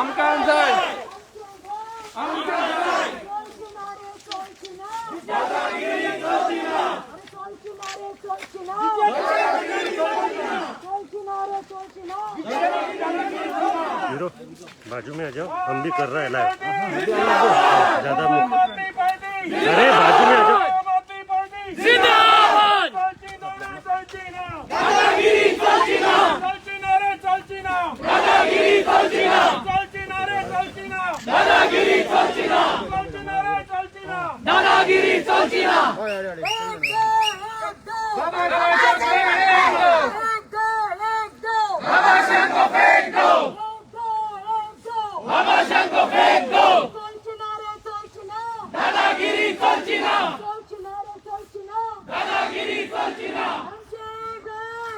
आमकां जाय, आमकां जाय। चलছি না রে, চলছি না। চলছি না রে, চলছি না। চলছি না রে, চলছি না। हीरो, बाजू में आ जाओ, हम भी कर रहे हैं लाइव। ज्यादा मुख अरे, बाजू में आ जाओ। जिंदाबाद! दादागिरी चलची ना, চলছি না রে, চলছি না। दादागिरी चलची ना, চলছি না রে, চলছি না। दादागिरी चलची ना, চলছি না রে, চলছি না। दादागिरी चलची ना। এক দো, এক দো। এক দো, এক দো। बाबाशांको फेंक दो, এক দো, এক দো। बाबाशांको फेंक दो। চলছি না রে, চলছি না। दादागिरी चलची ना, চলছি না রে, চলছি না। दादागिरी चलची ना। आमचे गोंय,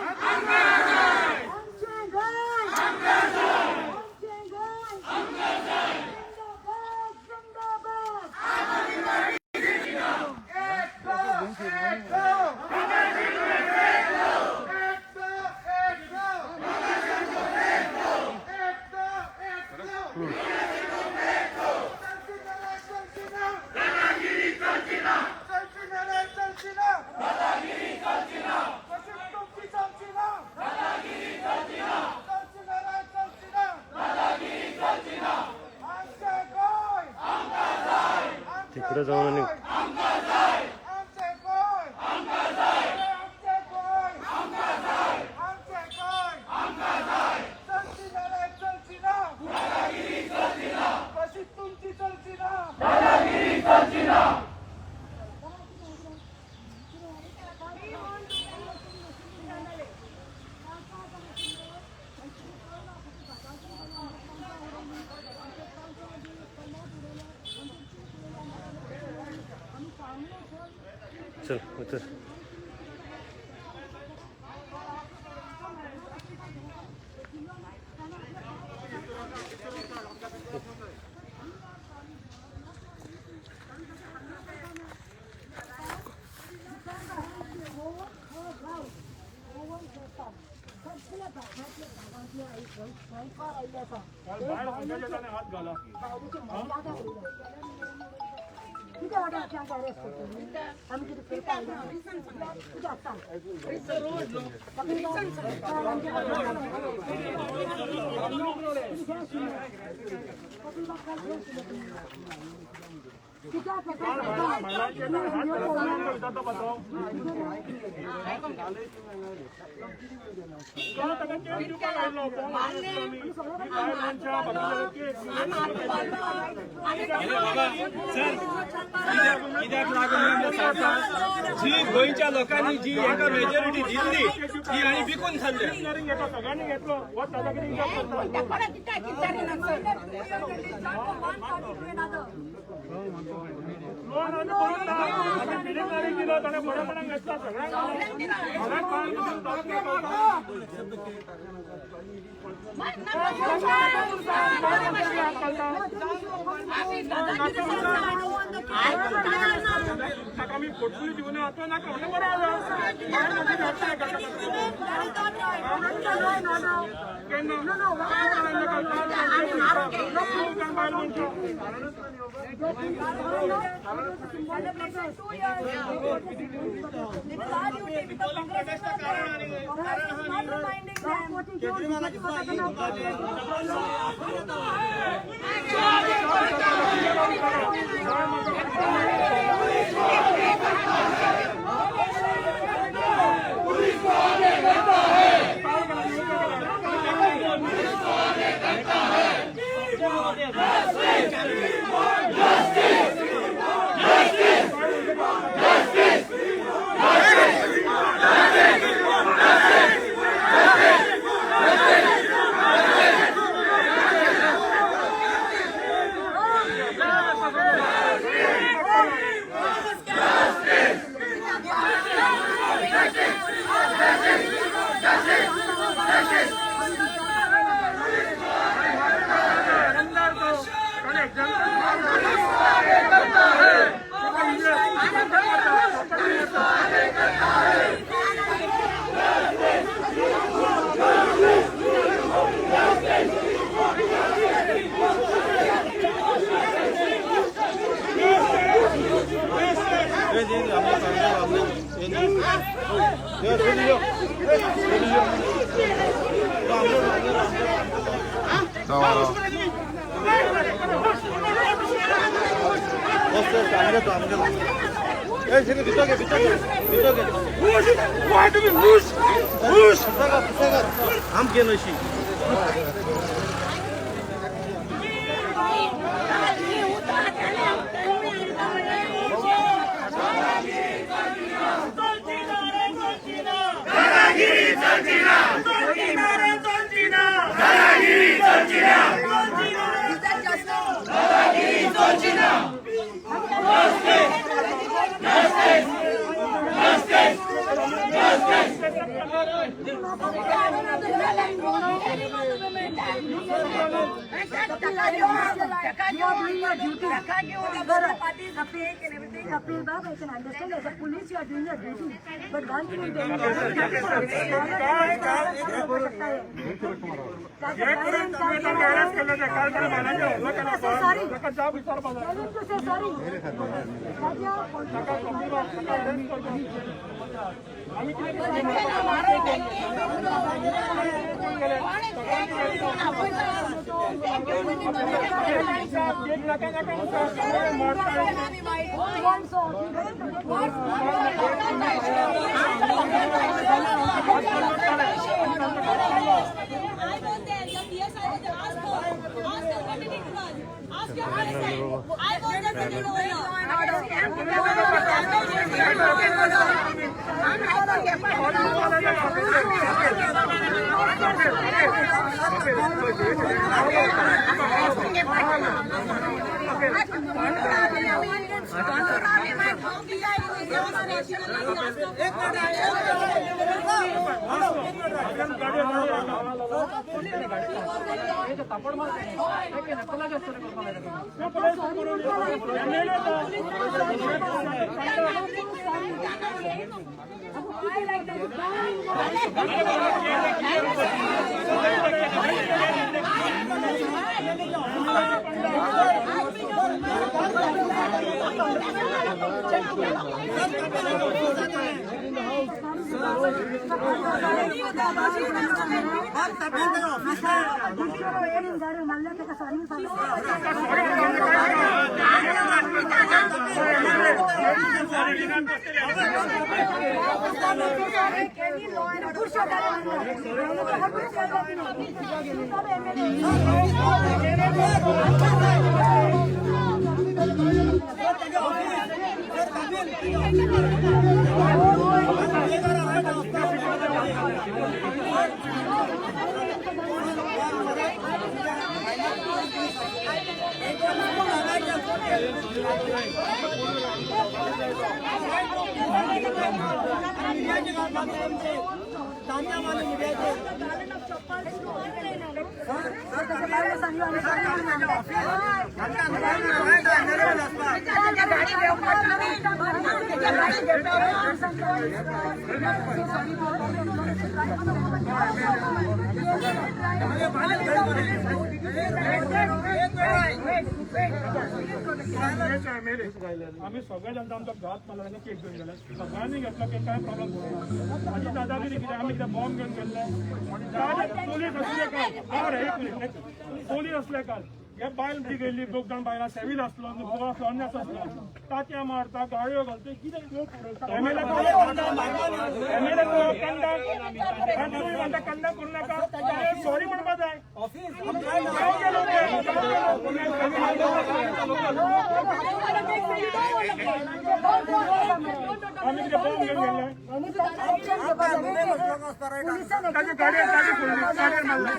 आमचे गोंय, आमचे गोंय। जिंदाबाद, जिंदाबाद। तिकडे जाऊन आणि तुमची चलची ना। चल, उतर। हात घाला। कितें वाटें आमकां अरेस्ट करतली? आमी कितें करता? कित्याक सांग? कित्याक? ताका केस दिवपाक आयलो बायल मनशां बाकीचे केस। कित्याक लागून सांगता, जी गोंयच्या लोकांनी जी एका मेजॉरिटी दिल्ली ती आनी विकून खाल्ली। घेतलो, सगळ्यांनी घेतलो, हो दादागिरी करता। लोन आमी करूंक ना, आमी प्रिलिमिनरी दिलो, ताणें बरेपणान घेतला सगळ्यांक, सगळ्यांक बायल ताका आमी फोर्सफुली दिवना, तो नाका म्हणल्यार बरें आसा। केन्ना बायल मनशां You are doing your duty. Kapil Bab, I can understand as a police you are doing your duty. But one thing I'm telling you, sorry. Sorry. I was there, the PSI was there. Ask her. Ask her what did he do? Ask your PSI. I was there sitting over here. आम्ही सगळे जाण आमचो घात मारला तांकां cake घेवन गेले सगळ्यांनी घेतलो केक कांय प्रॉब्लम जालो आनी दादागिरी कितें आमी कितें बॉम्ब घेवन गेल्ले पोलीस आसले काल एक पोलीस आसले काल हे बायल ती गेल्ली दोग जाण बायलां सेव्हील आसलो गोवा आसलो अन्यास आसलो तात्या मारता गाळयो घालता कितें एमएलए एमएलए कंडा तुमी म्हणटा कंडा करूं नाका सॉरी म्हणपा जाय. आमी कितें बॉम्ब घेवन गेल्ले ताजे गाडयेर गाडी फोडली गाडयेर मारले.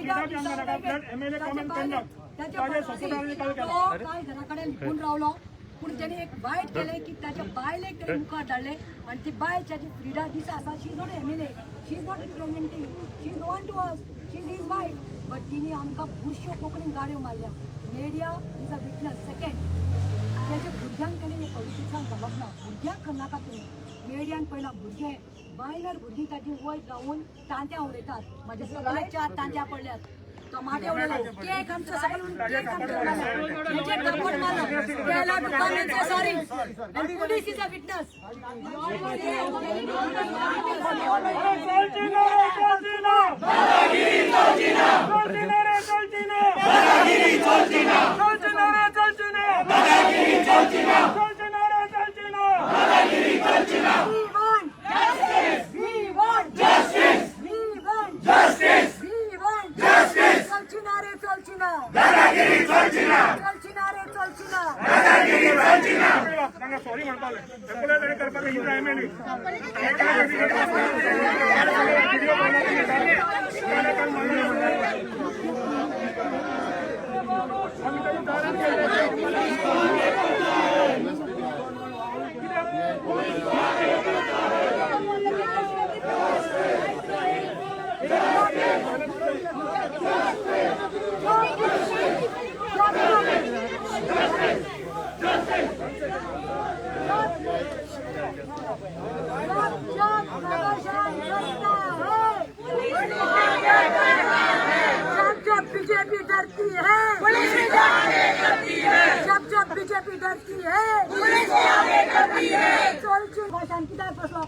फ्रिडा बी आमकां नाका. Let MLA come and conduct. ताजे सपोर्टारांनी काल केला. तो काय घरा कडेन लिपून रावलो, पूण तेणी एक वायट केलें की ताच्या बायलेक तेणी मुखार धाडलें आनी ती बायल ताची फ्रिडा दिसा आसा. She is not MLA, she is not representing, she is one to us, she is his wife, but तिणी आमकां बुरश्यो कोंकणीन गाडयो मारल्या. Media is a witness. Second, तेच्या भुरग्यांक तेणी पॉलिटिक्सान घालप ना. भुरग्यांक करनाका तुमी. मिडियान पयला भुरगे बायलर भुरगीं ताजी वय जावन तांत्या उडयतात. म्हाजे सगळे चार तांत्या पडल्यात, टमाटे उडयले, केक आमचो सगळे केक आमचो उडयला, कापड मारलो त्याला दुकानांचा. Sorry, and police is a witness. चलची ना रे, चलची ना. दादागिरी चलची ना. चलची ना रे, चलची ना. दादागिरी चलची ना. चलची ना रे, चलची ना. दादागिरी चलची ना. चलची ना रे, चलची ना. दादागिरी चलची ना. We want justice. We want justice. We want justice. We want justice. चलची ना रे, चलची ना. दादागिरी चलची ना. चलची ना रे, चलची ना. तांकां सॉरी म्हणपाक जाय. हें पळय, ताणें करपाक ही एमएलए. जब जब बाबासाहेब डरता है, जब जब बीजेपी डरती है, पुलिस भी डरती है. जब जब बीजेपी डरती है, पुलिस भी आगे करती है. चलची भाषण कित्याक बसलो?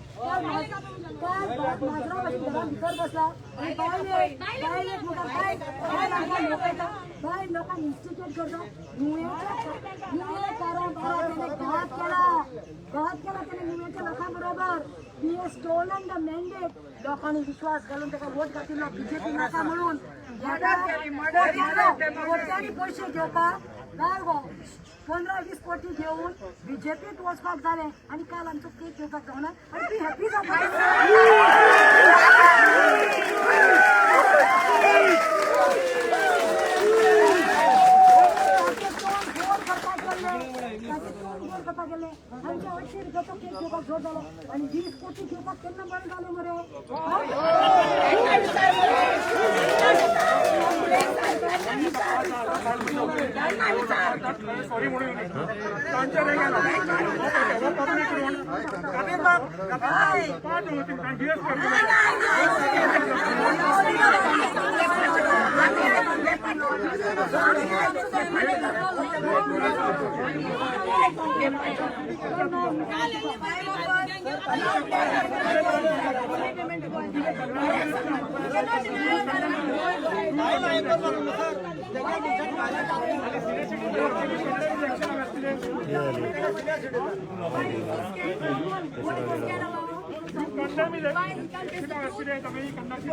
काल माजरा भाशेन घरान भितर बसला आनी बायलेक बायलेक मुखार बायल बायल आमकां लोकयता, बायल लोकांक इन्स्टिट्यूट करता. नुवेच्या नुवे कारभारात तेणे घात केला, घात केला तेणे नुवेच्या लोकां बरोबर. He has stolen the mandate. लोकांनी विश्वास घालून ताका वोट घातिल्लो बीजेपी नाका म्हणून. कोट्यांनी पयशे घेवपाक जाय गो, 15-20 कोटी घेवन बीजेपीत वचपाक जालें आनी काल आमचो केक घेवपाक जावना आनी ती हॅपी जावपाक. ताचें तोंड गोड करपाक गेल्लें, ताचें तोंड गोड करपाक गेल्लें. आमच्या 800 रुपयाचो केक घेवपाक जोड जालो आनी 20 कोटी घेवपाक केन्ना बरें जालें मरे? सॉरी म्हणून तांच्या नाही गेला पब्लीक रोड पांच गियर्स करतले. Condemn is accident, आमी conduct.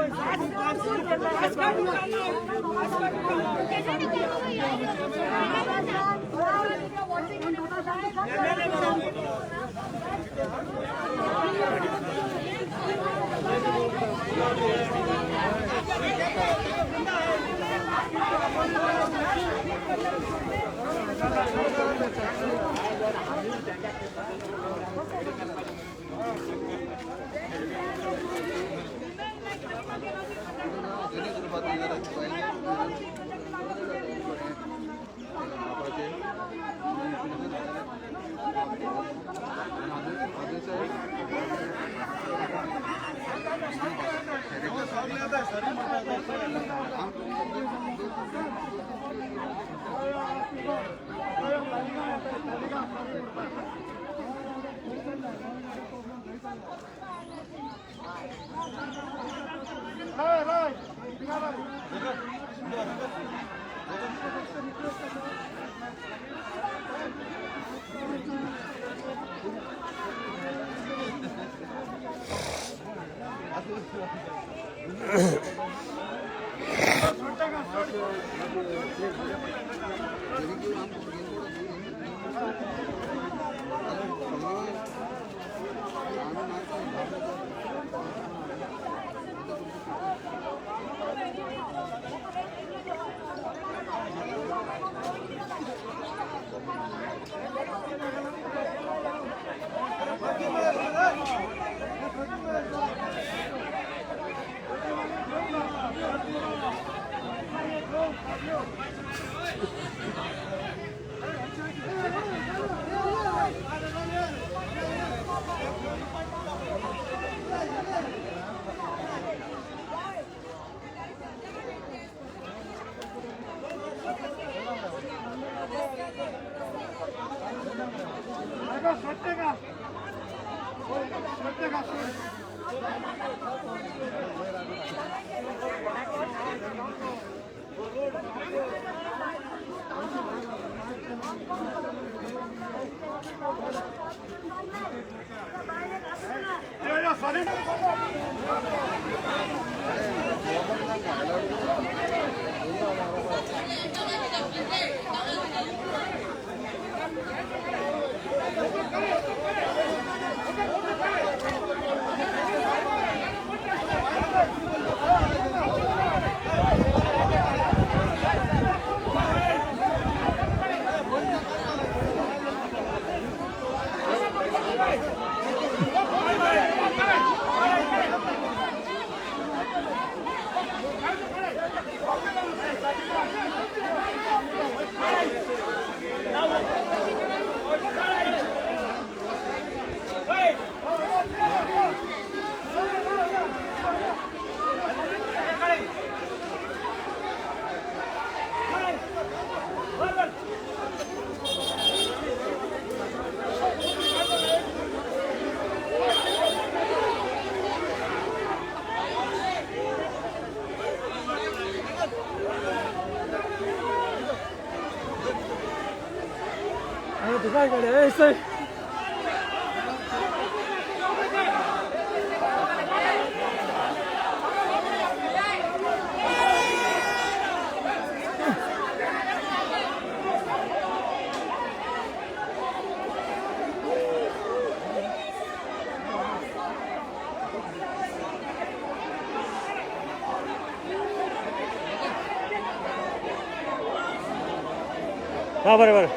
हा बरें बरें.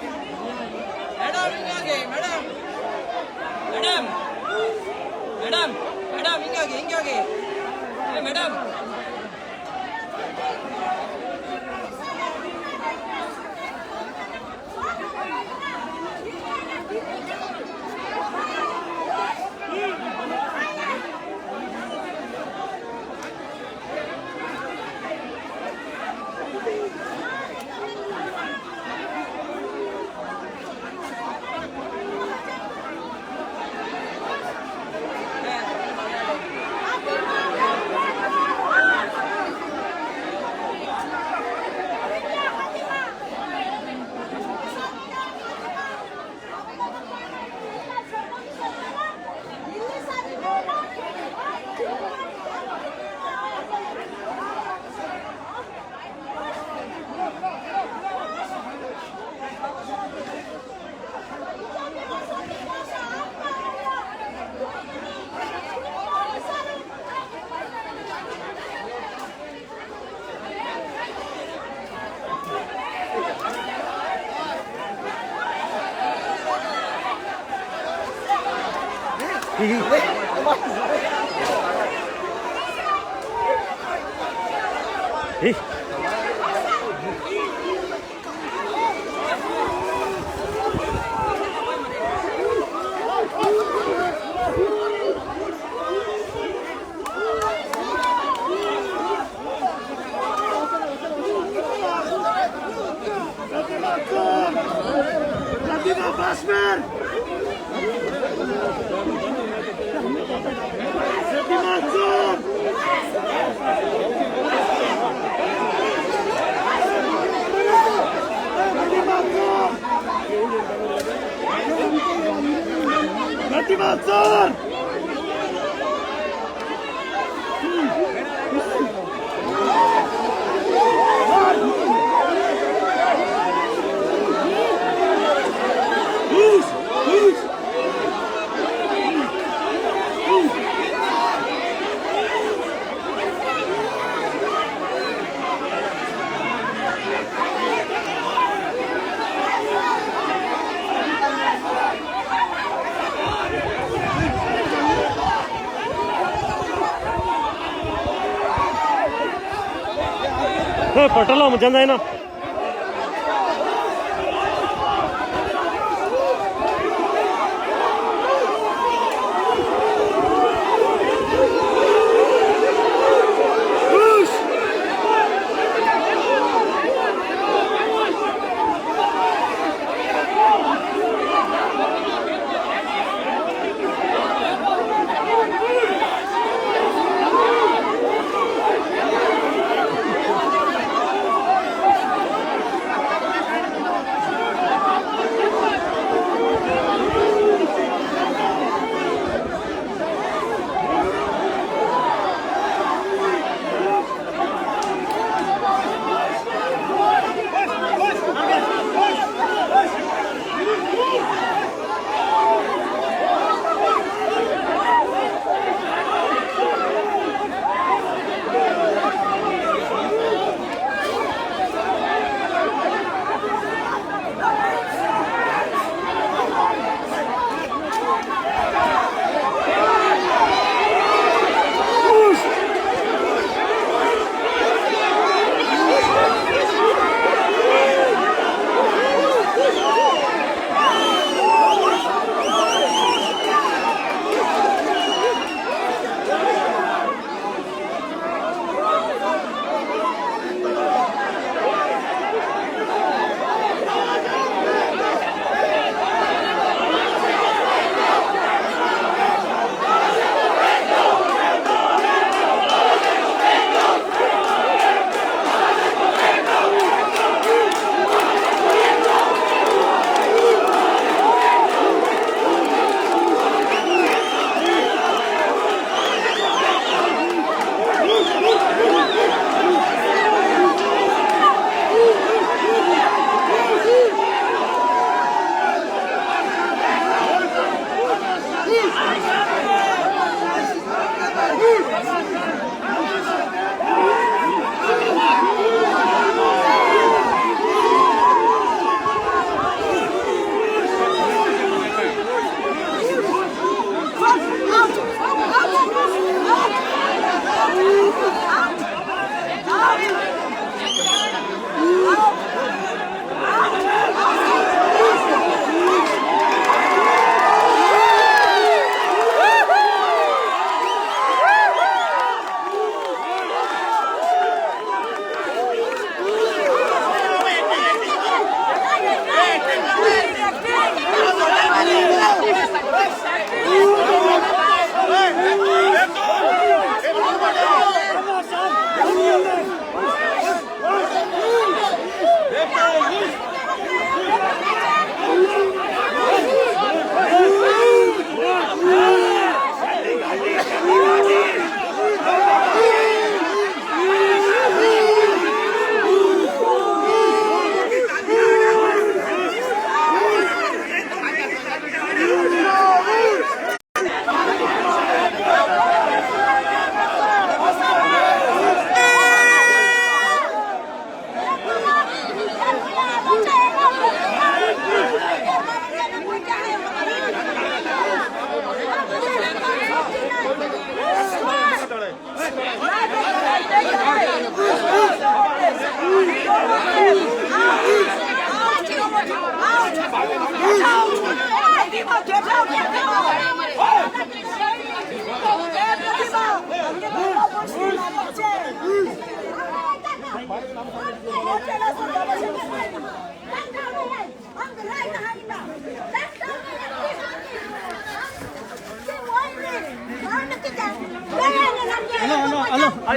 मॅडम ಹಿಂಗಾಗಿ, ಮೇಡಮ್ ಮೇಡಮ್ ಮೇಡಮ್ ಮೇಡಮ್ ಹಿಂಗಾಗಿ ಹಿಂಗಾಗಿ ಮೇಡಮ್. पटलो म्हज्यान जायना.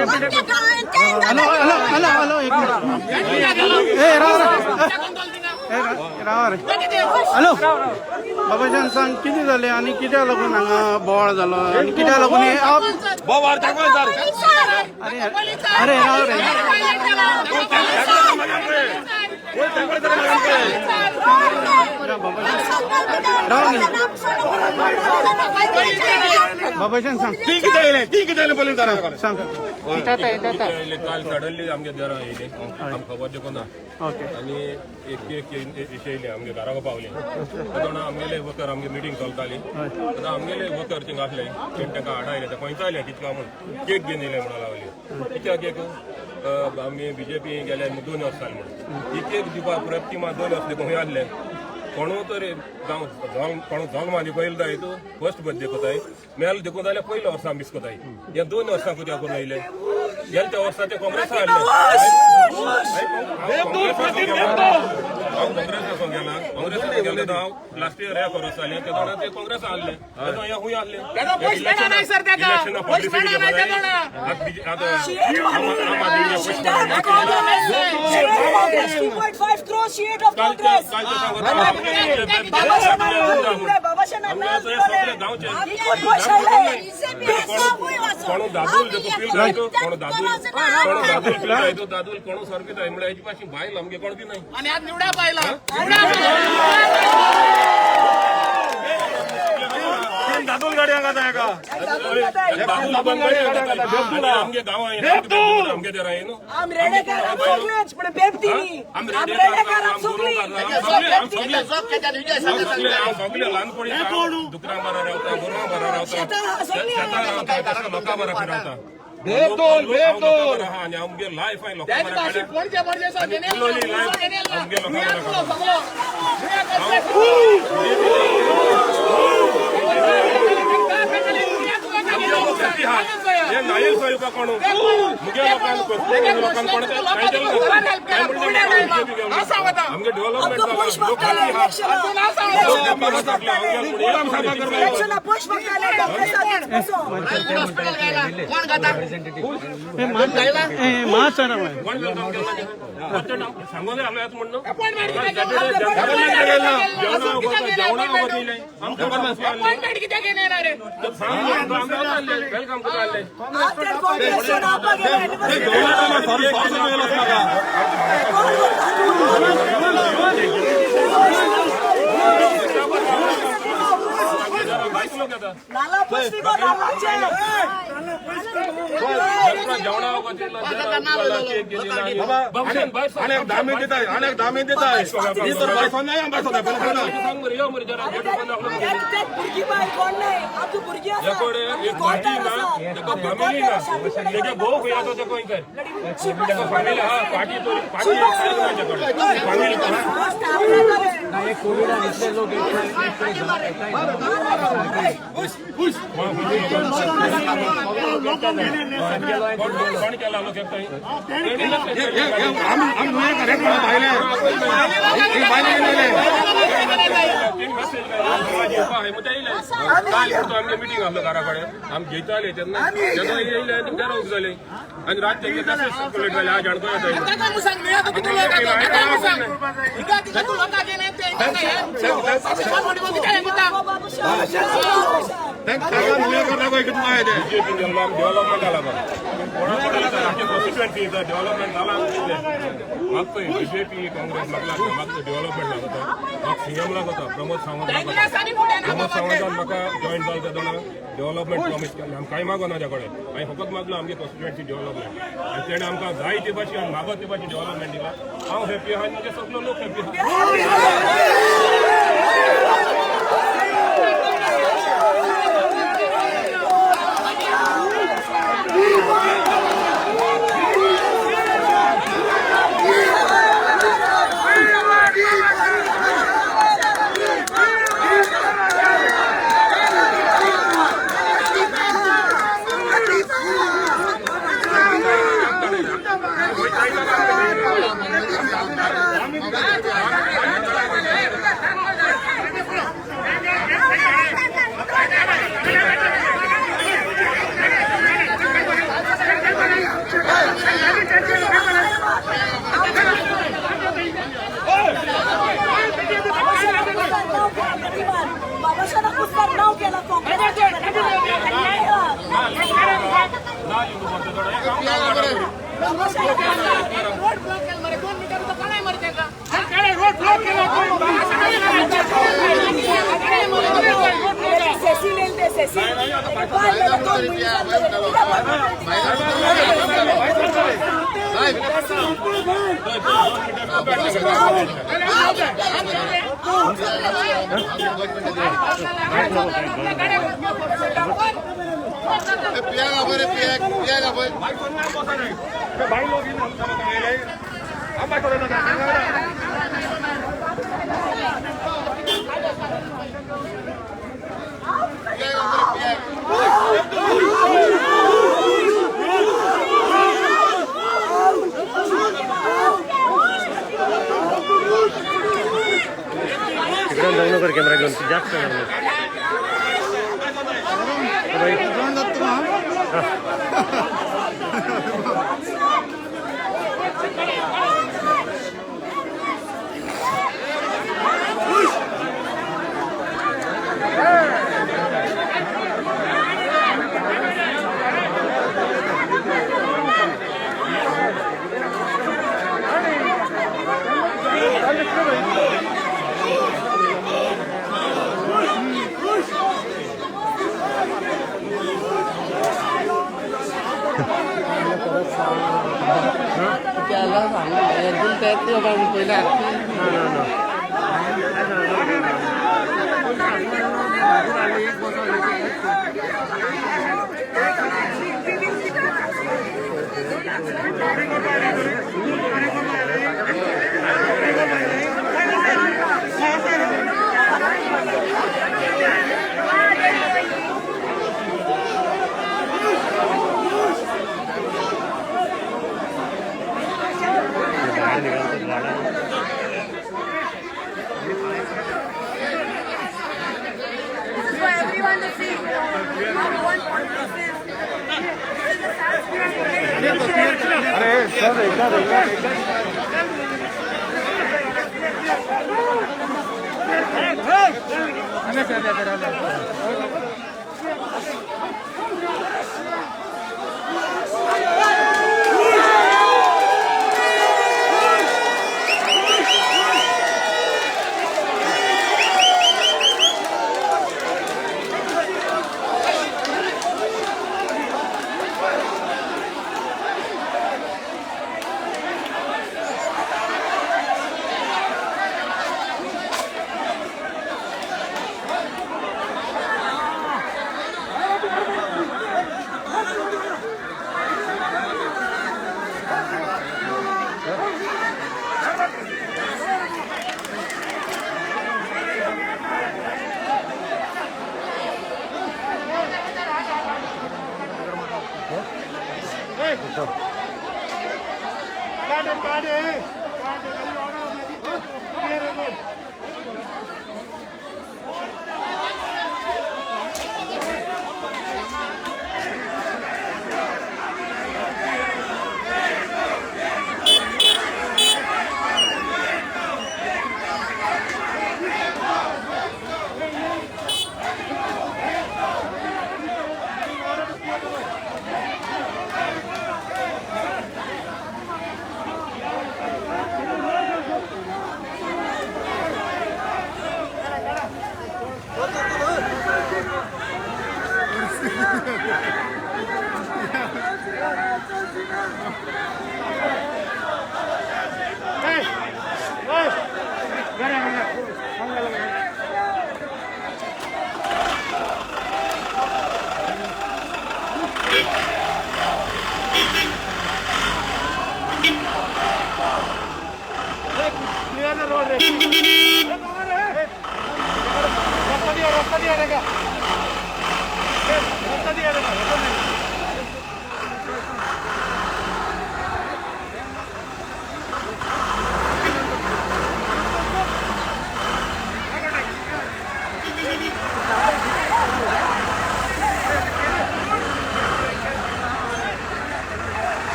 Hello hello hello hello एक मिनिट ए राव राव रे हॅलो बाबाशान सांग कितें जालें आनी कित्याक लागून हांगा बोवाळ जालो आनी कित्याक लागून हे आप बोवाळ दाखय सर. अरे अरे राव रे बाबाशान सांग ती कितें येयलें ती कितें येयलें पयलीं सांग काल सडनली आमगे घरा येयले आमकां खबर देखून ना ओके आनी एक एक येयले आमगे घराक पावले तेन्ना आमगेले वर्कर आमगे मिटींग चलताली तेन्ना आमगेले वर्कर थिंगा आसले तेणें तांकां आडायले ते खंयच आयले कितका म्हूण केक घेवन येयले म्हणून लागले कित्याक केक आमी बीजेपी गेले 2 वर्स जाले म्हणून ही केक दिवपाक प्रतिमा 2 वर्स देखून खंय आसले कोणू तरी जावं कोणू जल्म आनी पयलो जाय तूं फर्स्ट बर्थडे कोताय मेल देखून जाल्यार पयल्या वर्सा मिस कोताय हे 2 वर्सां कित्याक करून येयले गेले त्या वर्सा ते काँग्रेसा आसले हांव काँग्रेसाचो गेला काँग्रेसाचो गेले तो हांव लास्ट इयर ह्या वर्सा जालें तेन्ना ते काँग्रेसा आसले तेन्ना हे खूंय आसले इलेक्शना publicity 2.5 crores she ate of Congress. कोणू दादूल देखो पील जायतो कोण दादूल कोण दादूल पील जायतो दादूल कोणू सारकी जाय म्हणल्यार हेची पाशी बायल आमगे कोण बी नाही आनी आज निवडा बायला दादूल गाडयांक आतां हेका आमगे गांवां आमगे देरा न्हू आम रेडेकार सगळेच पण बेबती न्ही आम रेडेकार सगळी सगळे ल्हानपणी दुकरां बारा रावता गोरवां बारा रावता शेतां रावता लोकां बारा रावता बेबदोल आनी आमगे लायफ आहे लोकां बारा आमगे लोकां बारा नायल साहेब कोण मुगे लोकांक लोकांक कोण आमगे डेव्हलपमेंट सांगून आपल्याच म्हणणं welcome मिटींग आसलो घरा कडेन आमी घेताले तेन्ना तेन्ना येयले आनी घरा जाले आनी रात तेंगे तशें सर्कुलेट जाले आज जाणकाय बीजेपी डेव्हलपमेंट जाला कॉन्स्टिट्युएन्सी डेव्हलपमेंट जाला मागतोय बीजेपी काँग्रेस म्हाका मागतो डेव्हलपमेंट लागता म्हाका सीएम लागता प्रमोद सावंत लागता प्रमोद सावंतान म्हाका जॉईन जाल तेन्ना डेव्हलपमेंट प्रॉमीस केल्लें आमी कांय मागना त्या कडेन हांवें फकत मागलो आमगे कॉन्स्टिट्युएन्सी डेव्हलपमेंट आनी तेणें आमकां जाय ते भाशेन आनी मागत ते भाशेन डेव्हलपमेंट दिला. हांव हॅपी आहा आनी म्हजे सगलो लोक हॅपी आहा. रोड ब्लॉक केला मरे 2 मीटर तो काढाय मरे त्यांना काय रोड ब्लॉक केला सेसिल ते सेसिल तिकडे जाऊ नका कॅमेरा घेऊन, जास्त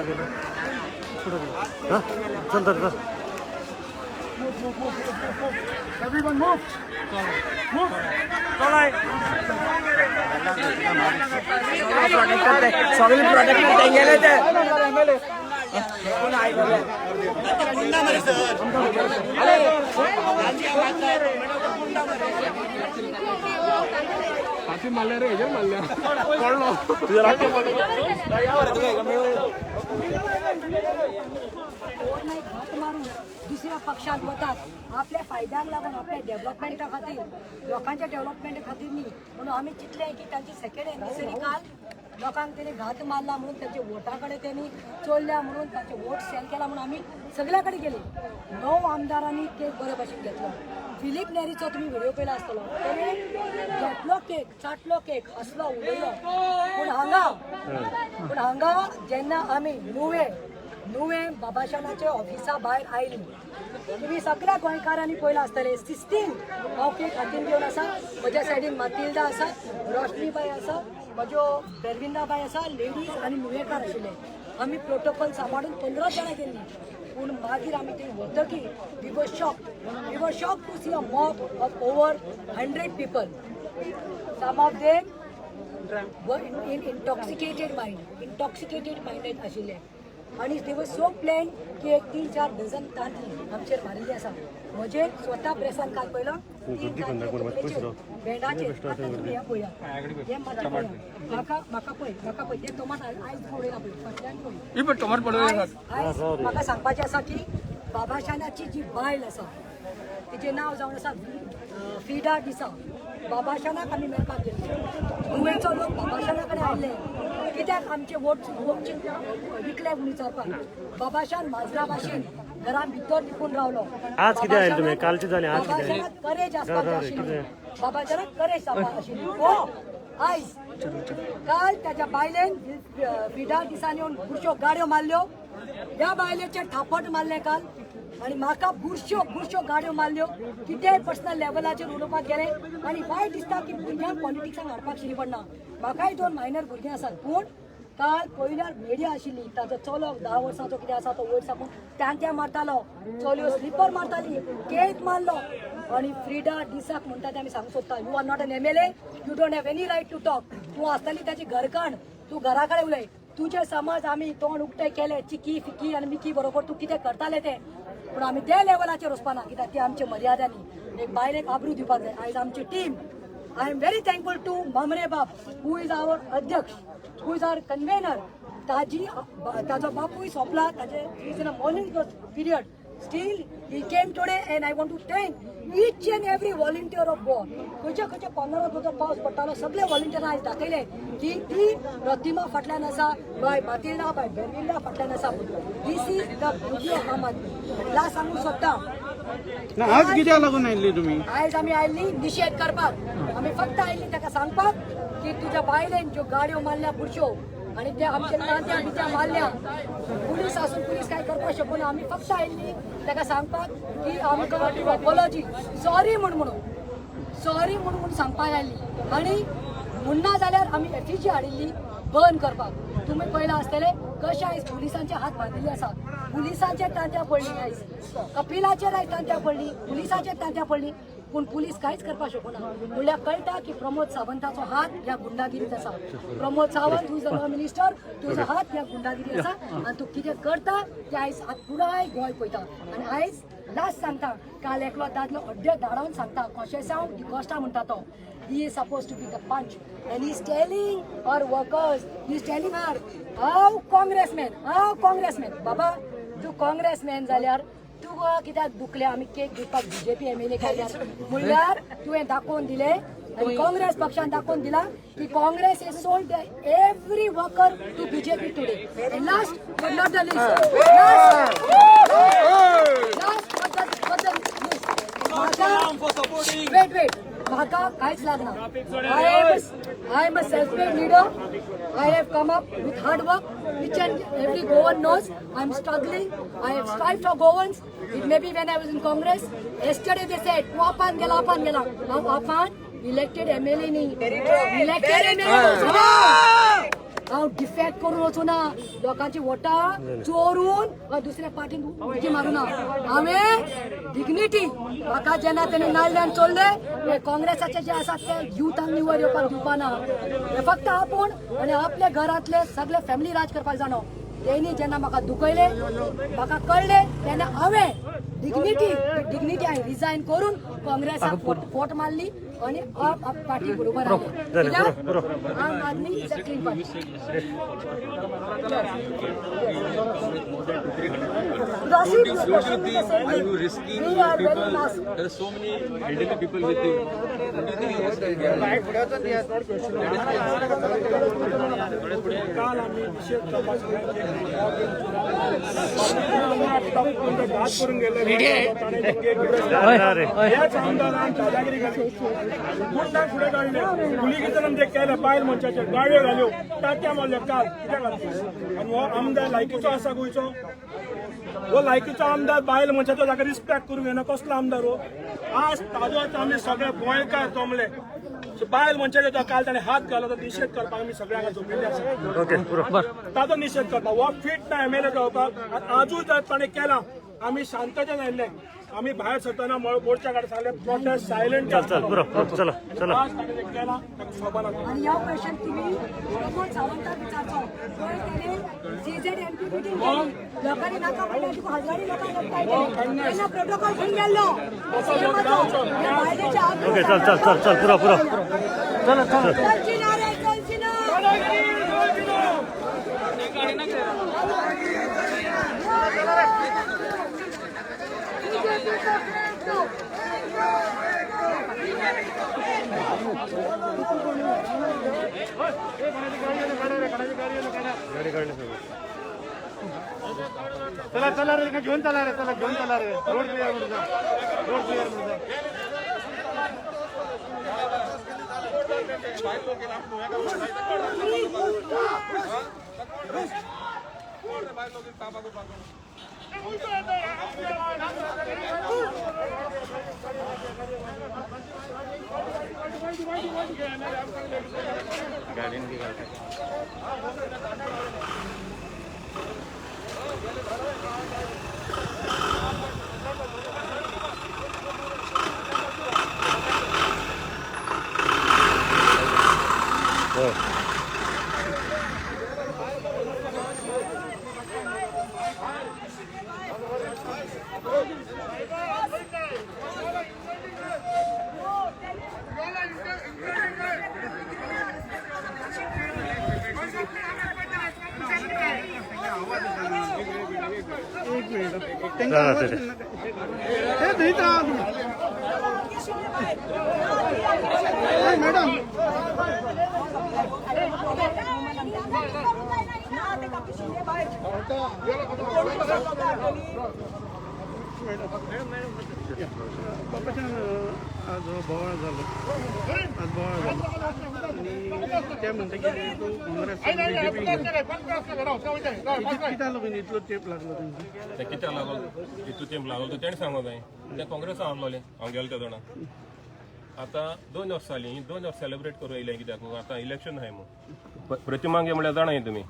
गेला? कुठं गेला? हा, चल तर चल. Everyone move. Move. सगळे प्रोडक्ट तेंगेले ते. ओव्हरनाईट घात मारून दुसऱ्या पक्षात वतात आपल्या फायद्याक लागून, आपल्या डेव्हलपमेंटा खातीर, लोकांच्या डेव्हलपमेंटा खातीर न्ही. म्हणून आमी चिंतलें की तांची सेकंड एनिवर्सरी काल लोकांक तेणी घात मारला म्हणून, तांच्या वोटा कडेन तेणी चोरल्या म्हणून, तांचे वोट सेल केला म्हणून आमी सगळ्या कडेन गेली. 9 आमदारांनी केक बरे भशेन घेतलो. फिलीप नेरीचो तुमी व्हिडिओ पळयला आसतलो. तेणे घेतलो केक, चाटलो केक, हसलो, उलयलो. पूण हांगा जेन्ना आमी नुवें नुवें बाबाशानाच्या ऑफिसा भायर आयली, तुमी सगळ्या गोंयकारांनी पळयलां आसतलें, सिस्टीन हांव केक हातीन घेवन आसा. म्हज्या सायडीन मातिल्दा आसा, रोशनीबाय आसा, म्हज्यो बेरविंदाबाय आसा, लेडीज आनी नुवेकार आशिल्ले. आमी प्रोटोकॉल सांबाळून 15 जाणां गेल्लीं. पूण मागीर आमी थंय वतकीर we were shocked to see a mob of over 100 people. Some of them were in intoxicated mind, intoxicated minded आशिल्ले आनी दे वर सो प्लॅन की एक 3-4 डझन तांती आमचेर मारिल्ली आसा. म्हजे स्वता प्रेसान काल पळयलो, तीन तांती भेंडाचेर. आतां तुमी हें पळया, हें मातशें पळया. म्हाका म्हाका पळय, म्हाका पळय, हे टोमाट आयज उडयला पळय, फाटल्यान पळय. टोमाट. आयज आयज म्हाका सांगपाचें आसा की बाबाशानाची जी बायल आसा, तिचें नांव जावन आसा फिडा डिसा. बाबाशानाक आमी मेळपाक गेल्ले. नुवेचो लोक बाबाशाना कडेन आयले कित्याक? आमचे वोट विकले म्हणून विचारपाक. बाबाशान माजरा भाशेन घरान भितर लिपून रावलो. आज कितें आयले तुमी? कालचे जालें, आज कितें आयले? बाबाशानाक करेज आसपाक जाय आशिल्ली. कितें? बाबाशानाक करेज जावपाक आशिल्ली. हो आयज काल त्याच्या बायलेन फिडा दिसांनी येवन बुरश्यो गाड्यो मारल्यो. ह्या बायलेचेर थापट मारलें काल आनी म्हाका बुरश्यो बुरश्यो गाड्यो मारल्यो. कितेंय पर्सनल लेवलाचेर उलोवपाक गेले आनी वायट दिसता की भुरग्यांक पॉलिटिक्साक हाडपाक शिरी पडना. म्हाकाय दोन मायनर भुरगीं आसात. पूण काल पयल्यार मिडिया आशिल्ली. ताजो चलो 10 वर्सांचो कितें आसा, तो वयर साकून तांत्या मारतालो, चलयो स्लिपर मारताली, केक मारलो. आनी फ्रिडा डिसाक म्हणटा ते आमी सांगूंक सोदता, you are not an MLA, you don't have any right to talk. तूं आसतली ताची घरकाण, तूं घरा कडेन उलय. तुजे समज आमी तोंड उक्तें केलें, चिकी फिकी आनी मिकी बरोबर तूं कितें करताले तें. पूण आमी त्या लेवलाचेर वचपाना, कित्याक ती आमची मर्यादा न्ही. एक बायलेक आबरू दिवपाक जाय. आयज आमची team, I am very thankful to Mamre बाब, who is our अध्यक्ष, who is our convener. ताजी ताजो बापूय सोंपला, ताजे is in a mourning period, still he came today and I want to thank each and every volunteer of Goa. खंयच्या खंयच्या कॉर्नरात जो पावस पडटालो, सगळे व्हॉलंटियरां आयज दाखयले की ती प्रतिमा फाटल्यान आसा, बाय मातिल्डा, बाय बेर्विंदा फाटल्यान आसा. This is the beauty of Aam Aadmi. Last सांगूंक सोदता. ना, आज कित्याक लागून आयिल्ली तुमी? आयज आमी आयिल्ली निशेध करपाक. आमी फक्त आयिल्ली ताका सांगपाक की तुज्या बायलेन ज्यो गाडयो मारल्या बुरश्यो आनी ते आमचे तांत्या बित्या मारल्या, पुलीस आसून पुलीस काय करपाक शकना. आमी फक्त आयिल्ली ताका सांगपाक की आमकां अपोलॉजी, सॉरी म्हूण म्हणून, सॉरी म्हूण म्हूण सांगपाक आयिल्ली. आनी म्हणना जाल्यार आमी एफिजी हाडिल्ली बर्न करपाक. तुमी पळयलां आसतलें कशें आयज पुलिसांचे हात बांदिल्ले आसा. पुलिसांचेर तांत्या पडली आयज, कपिलाचेर आयज तांत्या पडली, पुलिसाचेर तांत्या पडली, पूण पुलीस कांयच करपाक शकना. म्हणल्यार कळटा की प्रमोद सावंताचो हात ह्या गुंडागिरीत आसा. Pramod Sawant, who is the law minister, तुजो हात ह्या गुंडागिरी आसा आनी तूं कितें करता तें आयज पुराय गोंय पळयता. आनी आयज लास्ट सांगता, काल एकलो दादलो अड्डे धाडावन सांगता, कॉशेसांव डिकॉस्टा म्हणटा तो, he is supposed to be the panch and he is telling our workers, he is telling her, हांव काँग्रेसमॅन, हांव काँग्रेसमॅन. बाबा, तूं काँग्रेसमॅन जाल्यार तुका कित्याक दुखलें आमी केक दिवपाक बीजेपी एमएलए केल्यार? म्हणल्यार तुवें दाखोवन दिलें आनी काँग्रेस पक्षान दाखोवन दिला की Congress is sold every worker to BJP today. Last but not the least, last but the least, wait, wait, म्हाका कांयच लागना. I am a self made leader. I have come up with hard work, which and every Goan knows. I am struggling. I have strive for Goans. It may be when I was in Congress. Yesterday they said तूं आपान गेला, आपान गेला. हांव आपान elected MLA न्ही, elected MLA. हांव defect करून करून वचूना, लोकांची वोटां चोरून दुसऱ्या पार्टीन उडकी मारूना. हांवें डिग्निटी म्हाका जेन्ना तेणी नाडल्यान चोरले हे काँग्रेसाचे जे आसात ते युथांक वयर येवपाक दिवपाना. हे फक्त आपूण आनी आपल्या घरांतले सगळे फॅमिली राज करपाक जाणो. तेणी जेन्ना म्हाका दुखयले, म्हाका कळ्ळें, तेन्ना हांवें डिग्निटी हांवें रिजायन करून काँग्रेसाक फोट मारली आणि आप पार्टी बरोबर आले. कित्याक Aam Aadmi is a clean party. Are you risking people? There are so many elderly people with you. Don't you think you're risking? काल आम्ही निषेध करपाक घात करून गेले. ह्याच आमदारान दादागिरी घाली, गुंडांक फुडें काडले, पुलिकेचें आमचें केलें, बायल मनशाचेर गाळयो घाल्यो, टाक्या मारल्यो काल कित्याक घातली. आनी हो आमदार लायकीचो आसा गोंयचो? हो लायकीचो आमदार बायल मनशाचो ताका रिस्पेक्ट करूंक येना, कसलो आमदार हो? आज ताजोच आमी सगळे गोंयकार जमले, बायल मनशाचो तो काल ताणें हात घालो तो निशेध करपाक आमी सगळे हांगा जमिल्ले आसा. ताजो निशेध करपाक हो फिट ना एमएलए जावपाक. आनी आजूय जर ताणें केला, आमी शांततेन आयिल्ले, आमी भायर सरतना मोर्चा काडून सांगले प्रोटेस्ट सायलंट. चल चल पुरो चला चला. आज ताणें तें केलां ताका शोभा ना. आनी ह्या क्वेश्चन तुमी प्रमोद सावंताक विचारचो. पळय तेणें CZMP meeting केली, लोकांनी नाका म्हणल्यार तुका हजारी लोकांक एकठांय केली, तेन्ना प्रोटोकॉल खंय गेल्लो? बायलेचे ओके चल चल चल चल पुरो पुरो. चलची ना रे, चलची ना. चला चला रे, घेऊन चला रे, चला घेऊन चला रे. रोड क्लिअर करून जा, रोड क्लिअर करून जा. एक मिनिट ते थंयच रावा तुमी. मॅडम बापाच्यान आज बोवाळ जालो, आज बोवाळ जालो आनी ते म्हणटा की तूं काँग्रेस बीजेपी कित्याक लागून इतलो तेंप लागलो तेंकां? ते कित्याक लागलो इतलो तेंप लागलो तो तेणें सांगूंक जाय. ते काँग्रेसा आहलोले, हांव गेलो तेदोणा. आतां 2 वर्सां जालीं, 2 वर्स सेलेब्रेट करूं येयलें कित्याक आतां इलेक्शन आहाय म्हूण. प्रतिमांगे म्हळ्यार जाणा तुमी,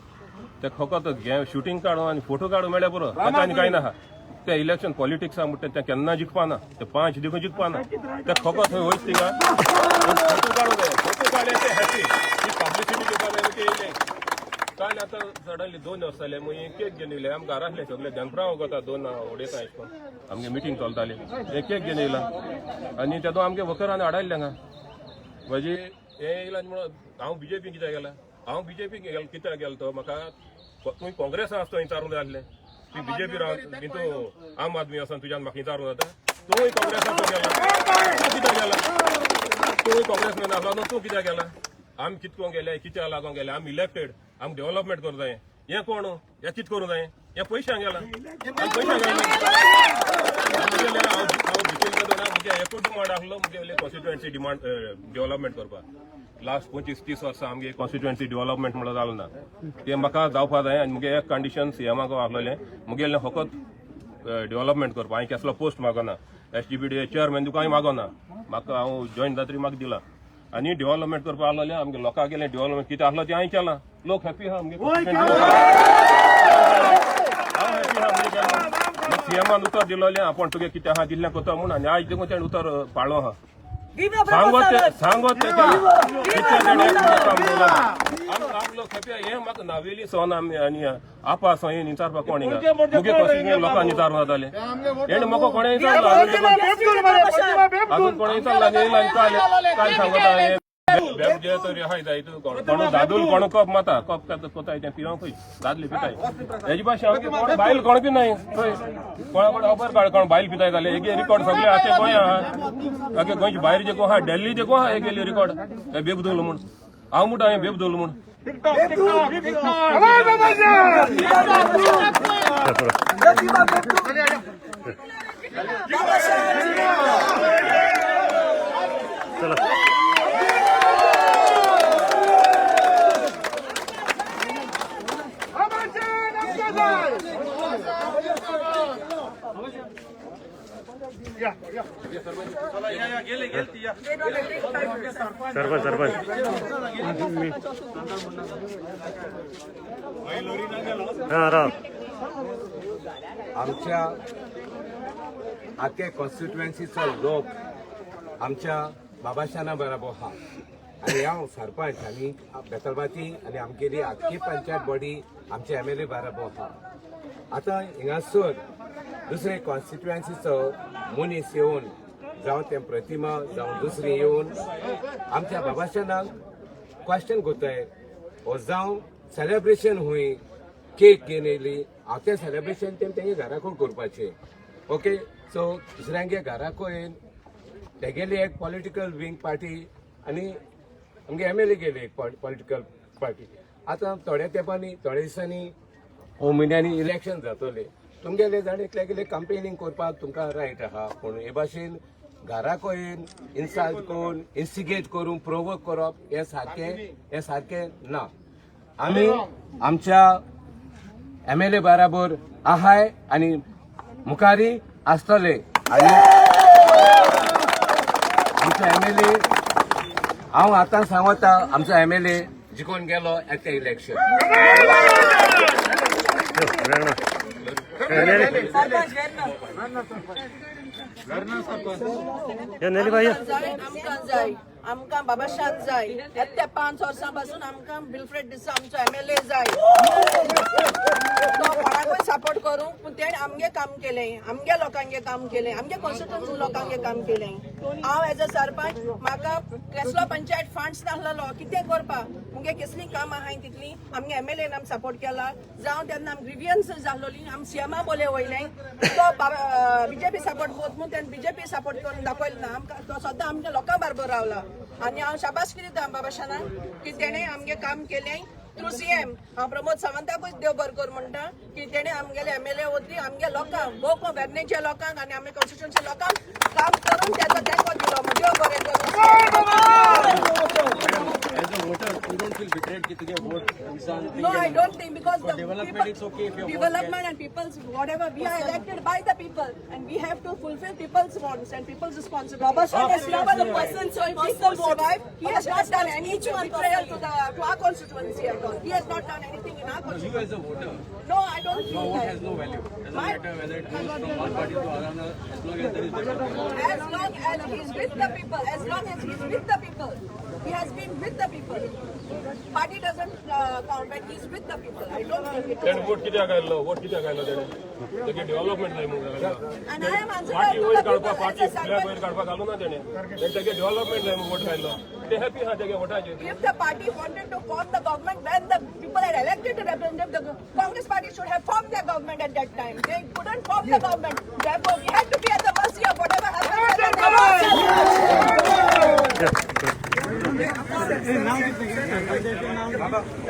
ते फकत शुटींग काडून आनी फोटो काडूं मेळ्ळ्यार पुरो, ताका आनी कांय नाका. ते इलेक्शन पॉलिटिक्सा म्हणटा ते केन्ना जिखपाना, ते 5 देखून जिखपाना. ते फकत थंय वयता थिंगा फोटो काडूं जाय, फोटो काडले ते हॅपी, ही पब्लिसिटी घेवपाक जाय ते येयले. काल आतां सडनली 2 वर्स जाले मागीर केक घेवन येयले. आमी घरा आसले सगळे, दनपरां वता 2 उडयता अशें करून आमगे मिटींग चलताली. हे केक घेवन येयला आनी तेदो आमगे वकरान आडायल्ले हांगा. म्हणजे हे येयला म्हणून हांव बीजेपी कित्याक गेला, हांव बीजेपी कित्याक गेलो तो म्हाका तुमी काँग्रेसा आसतो विचारूंक जाय आसलें. तुवें बीजेपी राव हितू आम आदमी आसा तुज्यान म्हाका विचारूंक जाता. तूंय काँग्रेसाक गेला, तूं कित्याक गेला? तूंय काँग्रेसमॅन आसलो न्हू, तूं कित्याक गेला? आमी कित करूंक गेले, कित्याक लागूंक गेले? आमी इलेक्टेड, आमी डेव्हलपमेंट करूंक जाय. हें कोण? हें कित करूंक जाय? हें पयशांक गेला, पयशांक गेला. हांव भितर मुगे एकूच डिमांड आसलो, मुगेले कॉन्स्टिट्युएन्सी डिमांड डेव्हलपमेंट करपाक. लास्ट 25-30 वर्सां आमगे कॉन्स्टिट्युएन्सी डेव्हलपमेंट म्हणल्यार जालें ना, तें म्हाका जावपा जाय. आनी मुगे एक कंडिशन सीएमाक आसलेलें, मुगेलें फकत डेव्हलपमेंट करपाक. हांवें कसलो पोस्ट मागना, SGBDA chairman तुका हांवें मागना, म्हाका हांव जॉयन जातरी म्हाका दिला. आनी डेव्हलपमेंट करपाक आसलेलें आमगे लोकांक गेलें डेव्हलपमेंट कितें आसलो तें हांवें केलां. लोक हॅपी आहा आमगे. हांव हॅपी आहा आमगे. सीएमान उतर दिलोलें आपूण तुगे कितें आहा दिल्लें कोता म्हूण, आनी आयज देखून तेणें उतर पाळ्ळो आहा. सांगत ते सांगत ते आम लोक हॅपी. हे म्हाका नावेली सोन आमी आनी आपा सोय विचारपाक कोण हिंगा मुगे कॉन्स्टिट्युएंट लोकांनी विचारून जाताले. हेणे म्हाका कोणें विचारला, अजून कोणें विचारला? येयला आनी काल काल सांगता हे बेब जे तरी आहाय जायत कोण दादूल कोण कप माता कप कोताय तें पिवंकूय दादले पिताय. हेजे भाशेन आमगे कोण बायल कोण बी नाय थंय. कोणा कोण खबर काड कोण बायल पिताय जाल्यार हेगे रिकॉर्ड सगळे आख्खे गोंया आहा, आख्खे गोंयचे भायर जे आहा, दिल्ली जे आहा हेगेली रिकॉर्ड. हे बेबदोल म्हूण हांव म्हणटा, हें बेबदोल म्हूण. चला. सरपंच, सरपंच. हा, राव. आमच्या आख्या कॉन्स्टिट्युएन्सीचो लोक आमच्या बाबाशाना बराबर आहा आनी हांव सरपंच आनी बेतलबाती आनी आमगेली आख्खी पंचायत बॉडी आमचे एमएलए बराबर आहा. आतां हिंगासर दुसरे कॉन्स्टिट्युएन्सीचो मनीस येवन, जावं तें प्रतिमा जावं दुसरी येवन आमच्या बाबाशानाक क्वेश्चन करताय ओ जावं सेलेब्रेशन हुंय केक घेवन येयली. हांव तें सेलेब्रेशन तें तेंगे घराकूय करपाचें. ओके, सो दुसऱ्यांगे घराकूय तेगेली एक पॉलिटिकल विंग पार्टी आनी आमगे एमएलए गेली एक पॉलिटिकल पार्टी. आतां थोड्या तेंपांनी, थोड्या दिसांनी ओ म्हयन्यांनी इलेक्शन जातलें. तुमगेले जाण एकल्यागेले कंपेनिंग करपाक तुमकां रायट आहा, पूण हे भाशेन घराकूय इन्सल्ट करून, इन्स्टिगेट करून प्रोवोक करप हें सारकें ना. आमी आमच्या एमएलए बराबर आहाय आनी मुखारी आसतले. आनी आमचो एमएलए, हांव आतां सांगता, आमचो एमएलए जिखून गेलो एट इलेक्शन. वेर्णा. या नेली बाई, या. जाय आमकां, जाय आमकां बाबाशान जाय. येत्या 5 वर्सां पासून आमकां विल्फ्रेड डिसा आमचो एमएलए जाय. तो कोणाकूय सपोर्ट करूं, पूण तेणें आमगे काम केलें, आमगे लोकांगे काम केलें, आमगे कॉन्स्टिट्युन्सी लोकांगे काम केलें. हांव एज अ सरपंच म्हाका कसलो पंचायत फंड्स नासलेलो कितें करपाक. मुगे कसलीं कामां आहाय तितलीं आमगे एमएलएन आम सपोर्ट केला. जावं तेन्ना आम ग्रिवियन्स जाल्लोली, आम सीएमा बोले वयलें. तो बीजेपी सपोर्ट कोत म्हूण तेणें बीजेपी सपोर्ट करून दाखयलो ना आमकां. तो सद्दां आमच्या लोकां बरोबर रावला आनी हांव शाबासकी दिता बाबाशानाक की तेणें आमगे काम केलें थ्रू सीएम. हांव प्रमोद सावंताकूच देव बरो कर म्हणटा की तेणें आमगेले एमएलए वरवीं आमगे लोकांक, भोव वेर्णेच्या लोकांक आनी आमगे कॉन्स्टिट्युन्सी लोकांक काम करून तेजो तेंको दिलो म्हूण. देव बरें करूं. As a voter, you don't feel betrayed की तुगे vote इंसान No, I don't think, because the development people, it's okay if your vote development and people's whatever, we are elected by the people and we have to fulfill people's wants and people's responsibility. Babasaheb has If never the person, So if he personal could vote. survive, he has not done any betrayal to our constituency at all. He has not done anything in our You constituency. as a voter, No, I don't feel your vote that. has no value. Doesn't matter whether it goes from one party to another, as long as there is development. As long as he's with the people, as long as he's with the people, he has been with the people. Party doesn't count when he's with the people. I don't think it तेणें vote कित्याक घातलो? Vote कित्याक घातलो तेणें? तेगे development जाय म्हणून घातलो. And I am party answerable वयर to the काडपा people party as a फुडल्या वयर sarpanch. काडपाक घालू ना तेणें. तेणें तेगे डेव्हलपमेंट जाय म्हणून वोट घातलो. ते हॅपी आहा तेगे वोटाचेर. If the party wanted to form the government when the people had elected to represent, the Congress party should have formed their government at that time. They couldn't form the government. Therefore, we had to be at the mercy of whatever happens at the time.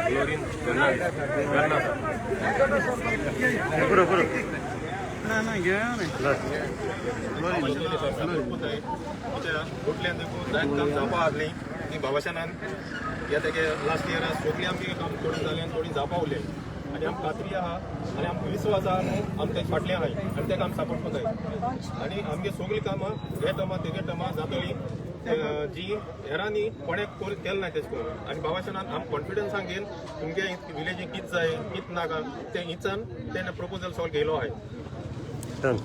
Florin Verna. पुरो पुरो. ना ना, घेया न्ही. उठल्यान देखून जायत काम जावपा आहली ती बाबाशानान ह्या तेगे लास्ट इयरा सगळीं आमगे काम थोडी जालें आनी थोडी जावपा उरलें आनी आमकां खात्री आहा आनी आमकां विस्वास आहा न्हू, आमी तेजे फाटल्यान आहाय आनी तेका आमी सपोर्ट करताय आनी आमगे सगळीं कामां हे टर्मा तेगे टर्मा जातली. जी हेरांनी कोणें केलें ना तेश करून. आनी बाबाशनान आम कॉन्फिडन्सान घेवन तुमगे विलेजीक कित जाय कित नाका तें इचान तेणें प्रपोजल सगळें घेयलो आहाय. डन.